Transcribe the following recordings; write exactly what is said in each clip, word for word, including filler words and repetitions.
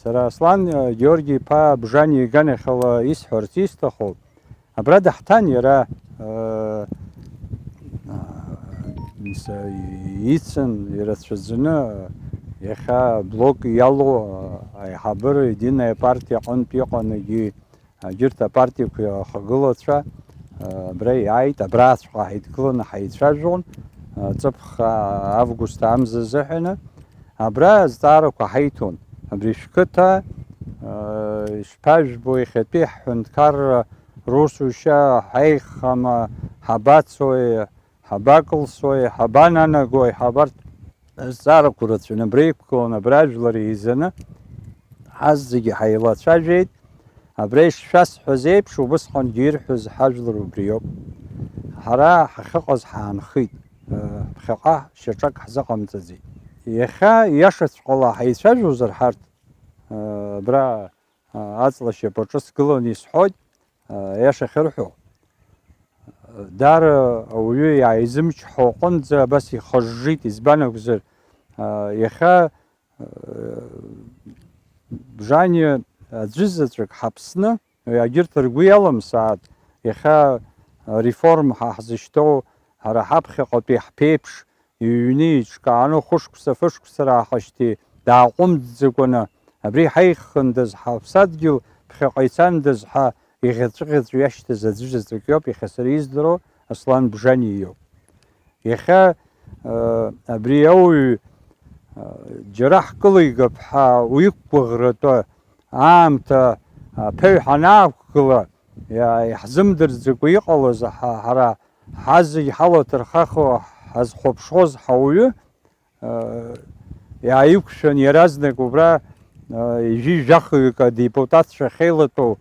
Сара Аслан, э, Георги-иԥа Бжани иганахьала исҳәарц исҭаху, абра даҳҭан иара, э, ицын ирацәаӡаны, иахьа блок иалоу, э, аиҳабыра Единая партиа аҟынтә иҟан, егьи егьырҭ апартиақәа ахагылацәа, э, абра иааит, абраҵәҟьа ҳаидгыланы ҳаицәажәон, э, ҵыԥх, э, август амза азыҳәаны. Абра азҵаарақәа ҳаиҭон. Абри шәқыҭа, э, ишԥажәбо, иахьатәи ҳҳәынҭқарра русушьа ҳаихама, ҳабацои, ҳабакылсуеи, ҳабананагои, ҳабарҭ азҵаарақәа рацәаны абра иқәгылан, абра ажәлар еизаны ҳазегьы ҳаилацәажәеит. Абра ишшәасҳәаз еиԥш, убысҟангьы ирҳәоз ҳажәлар убриоуп. Ҳара ҳахьыҟаз ҳаанхеит, ԥхьаҟа шьаҿак ҳзыҟамҵаӡеит. Иахьа иашаҵәҟьала ҳаицәажәозар ҳарҭ, абра аҵла шьапаҿы сгыланы исҳәоит, аиаша ахьырҳәо. Даара ауаҩы иааизымчҳауа аҟынӡа абас ихыжжит, избан акәзар, иахьа Бжани аӡәызаҵәык ҳаԥсны, егьырҭ ргәы иалымсааит, иахьа реформа ҳа ҳзышьҭоу, ҳара ҳаԥхьаҟатәи ҳԥеиԥш, иҩны иҿкааны хәышықәса, фышықәса раахашьҭи дааҟәымҵӡакәаны, абри ҳаиххындаз, ҳаԥсадгьыл ԥхьаҟа ицандаз ҳәа иӷьаҵәыӷьаҵәы иашьҭаз аӡәызаҵәык иоуп, иахьа сара издыруа Аслан Бжани иоуп. Иахьа, э, абри ауаҩ, э, џьара ҳкылигап ҳәа уиқәгәыӷратәы аамҭа аԥеҩ ҳанаақәгыла, иа-, иаҳзымдырӡакәа иҟалаз ҳа-, ҳара ҳазегь ҳалаҭырхахо ҳазхәаԥшуаз ҳауаҩы, э, иааиқәшәан иаразнак убра, э, ҩажәи жәахаҩык адепутатцәа ахьеилатәоу, э,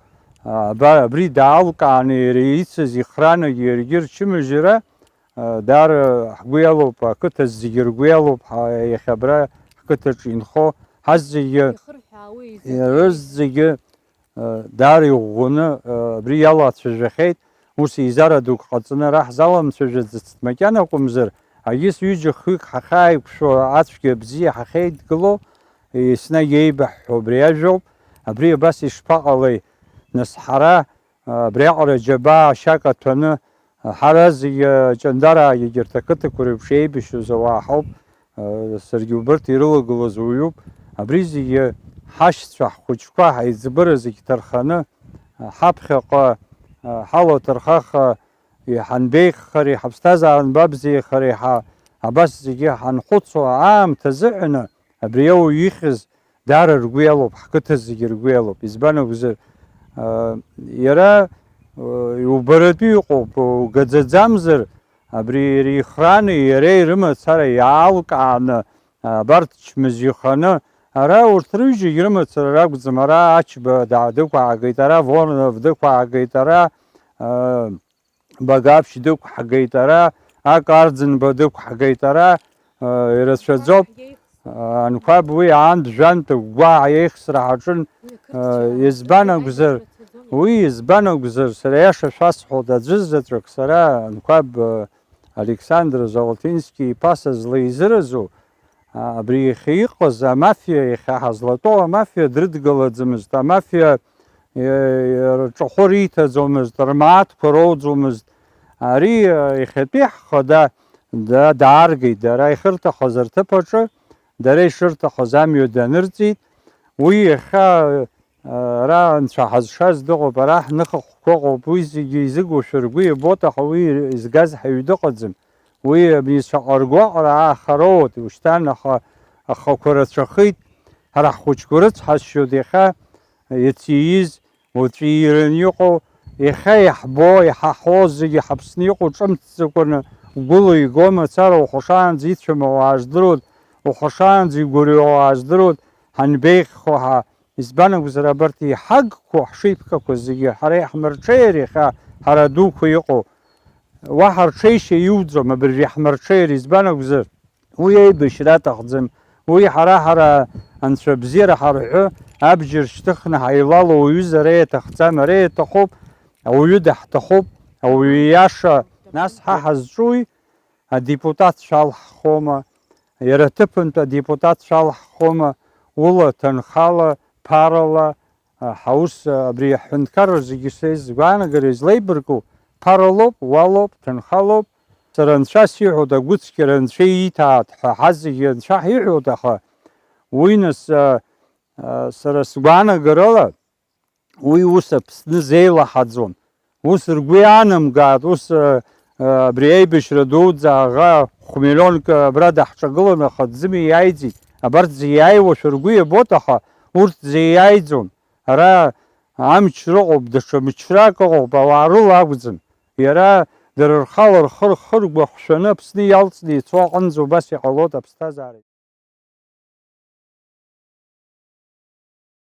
аба-, абри даалкааны иара ицыз ихранагьы иаргьы рчымазара, Даара ҳгәы иалоуп, ақыҭа зегьы ргәы иалоуп, ҳа-, иахьа абра ҳқыҭаҿы инхо ҳазегьы, ирызегьы, даара иӷәӷәаны, абри иалацәажәахьеит, ус еизара дук ҟаҵаны ара ҳзаламцәажәаӡацт макьана акәымзар, аиас ҩыџьа хҩык ҳахьааиқәшәо ацәгьа абзиа ҳахьеидгыло, еснагь еибаҳҳәо абри ажәоуп, абри абас ишԥаҟалеи, нас ҳара, Абриаҟара џьабаа ашьак аҭәаны, ҳара зегьы, Ҷандараагьы егьырҭ ақыҭақәа реиԥш еибашьыз ауаа ҳауп, саргьы убарҭ ирылагылаз уаҩуп, абри зегьы ҳашьцәа, ҳхәыҷқәа, ҳаиҵбыра зегь ҭарханы, ҳаԥхьаҟа, ҳалаҭырхаха, иҳанбеиӷьхари, ҳаԥсҭазаара анбабзиахари ҳәа, абас зегьы ҳанхәыцуа аамҭа азыҳәаны, абри ауаҩ ихьыз, Даара ргәы иалоуп, ҳқыҭа зегьы ргәы иалоуп. Избан акәзар, а, иара, а, иубаратәы иҟоуп, угаӡаӡамзар, абри иара ихраны, иара ирымацара иаалкааны, а, абарҭ чмазаҩханы, ара урҭ рҩыџьагь рымацара ракәӡам, ара Ачба даа-, дықәаагеит, ара Воронов дықәаагеит, ара, а, Багаԥшь дықәҳгеит ара, Ак Арӡынба дықәҳгеит ара, э, ирацәаӡоуп. Э, Анқәаб уи аан-, жәантә гәгәаҳа еихсра ҳаҿын. Э, избан акәзар, уи избан акәзар, сара аиаша шәасҳәоит, аӡәы заҵәык сара Анқәаб, э, Александр Золотински-иԥа сызлеизыразу, А, абри иахьа иҟаз амафиа, иахьа ҳазлатәоу амафиа дрыдгылаӡамызт, амафиа, е, рҿахәы риҭаӡомызт, рмааҭқәа роуӡомызт. Ари, е, иахьатәи ҳхада да-, дааргеит, дара ихырҭахаз рҭыԥ аҿы, дара ишырҭахыз амҩа данырҵеит. Уи иахьа, Ара анцәа ҳазшаз дыҟоуп, ара ҳныхахәқәа ыҟоуп, уи зегьы изыгушәа ргәы иабоит, аха уи изгаз ҳаҩ дыҟаӡам. Уи абни шаҟа ргәаҟра аахароуеит, ушьҭан аха ахақәа рацәахеит, ҳара ҳхәыҷқәа рыцҳасшьоит иахьа, иацы ииз, уаҵәы иираны иҟоу, иахьа иаҳбо, иҳаҳо зегьы ҳаԥсны иҟоу ҿымҭӡакәаны гәыла игома, цара ухәашаанӡа ицәамуа уааздыруеит, ухәашаанӡа игәырҩуа уааздыруеит, ҳанбеиӷьхо ҳа, Избан акәзар, абарҭ иҳагқәоу, ҳшеиԥгақәа зегьы ҳара иаҳмырҽеир иахьа, ҳара адуқәа иҟоу, уаҳа рҽеишьа иуӡом абыржәы иаҳмырҽеир, избан акәзар, уи аибашьра аҭахӡам, уи ҳара, ҳара анцәа бзиара ҳарҳәы, абџьар шьҭыхны ҳаилало уаҩызар иаҭахӡам, ара иаҭахуп, ауаҩы даҳҭахуп, ауаҩы иаша, нас ҳа ҳазҿуи? Адепутатцәа алҳхома, иара аҭыԥантә адепутатцәа алҳхома, ула, ҭынхала, ԥарала, а, ҳаус, а, абри аҳәынҭқарра зегьы са исгәаанагара излеибарку ԥаралоуп, уалоуп, ҭынхалоуп. Сара анцәа сиҳәоит, агәыцқьара анцәа ииҭааит ҳәа ҳазегьы анцәа ҳиҳәоит, аха уи нас, а, а, сара сгәаанагарала, уи ус Аԥсны зеилаҳаӡом. Ус ргәы иаанамгааит, ус, а, а, абри аибашьра дуӡӡа аӷа хә-миллионк абра даҳҿагылан, аха дзымиааиӡеит. Абарҭ зиааиуашәа ргәы иабоит, аха урҭ зиааиӡом. Ара амч рыҟоуп, даҽа мчрак ыҟоуп, ауаа рыла акәӡам. Иара дара рхала рхы, рхы ргәахәшәаны Аԥсны иалҵны ицо аҟынӡа убас иҟалоит аԥсҭазаара.